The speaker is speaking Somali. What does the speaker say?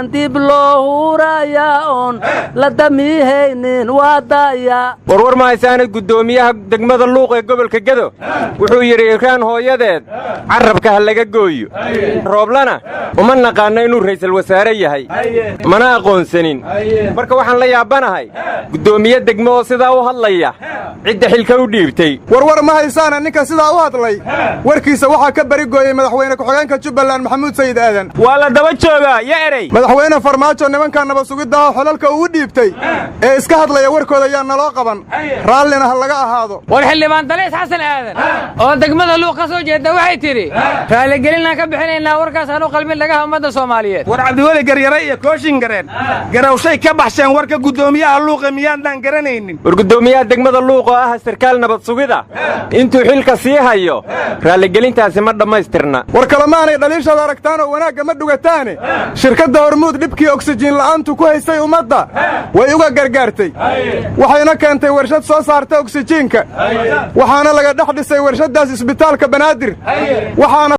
Dib loo hurayaa oon la damihaynin waa daya. Warwar ma haysaana, guddoomiyaha degmada Luuq ee gobolka Gedo wuxuu yidhi Ikraan hooyadeed carrabka ha laga gooyo. Rooblana uma naqaanno inuu ra'iisul wasaare yahay, mana aqoonsanin. Marka waxaan la yaabanahay guddoomiye degmo oo sidaa u hadlaya cidda xilka u dhiibtay. Warwar ma haysaana, ninka sidaa u hadlay warkiisa waxaa ka bari gooyey madaxweyne ku-xigeenka Jubbaland, Maxamuud Sayid Aadan. Waa la daba joogaa ya erey. Madaxweyne Farmaajo nimanka nabad sugiddaho xolalka uu dhiibtay ee iska hadlaya warkooda yaa naloo qaban, raallina ha laga ahaado. War xildhibaan Daliis Xasan Aadan oo degmada Luuq ka soo jeeda waxay tidhi raaligelinaan ka bixinaynaa warkaasaan u qalmin dhagaha ummadda Soomaaliyeed. War Cabdiweli Garyare iyo Kooshin Gareen garawshay ka baxsheen warka guddoomiyaha Luuqa, miyaadnaan garanaynin? War guddoomiyaha degmada Luuq oo ah sarkaal nabad sugida intuu xilka sii hayo raalligelintaasi ma dhammaystirna. War kalemaanay, dhaliishaad aragtaan oo wanaagga ma dhugataane, shirkadda Hormuud dhibkii oksijiin la'aantu ku haysay ummadda way uga gargaartay, waxayna keentay warshad soo saarta oksijiinka, waxaana laga dhex dhisay warshaddaas isbitaalka Banaadir, waxaana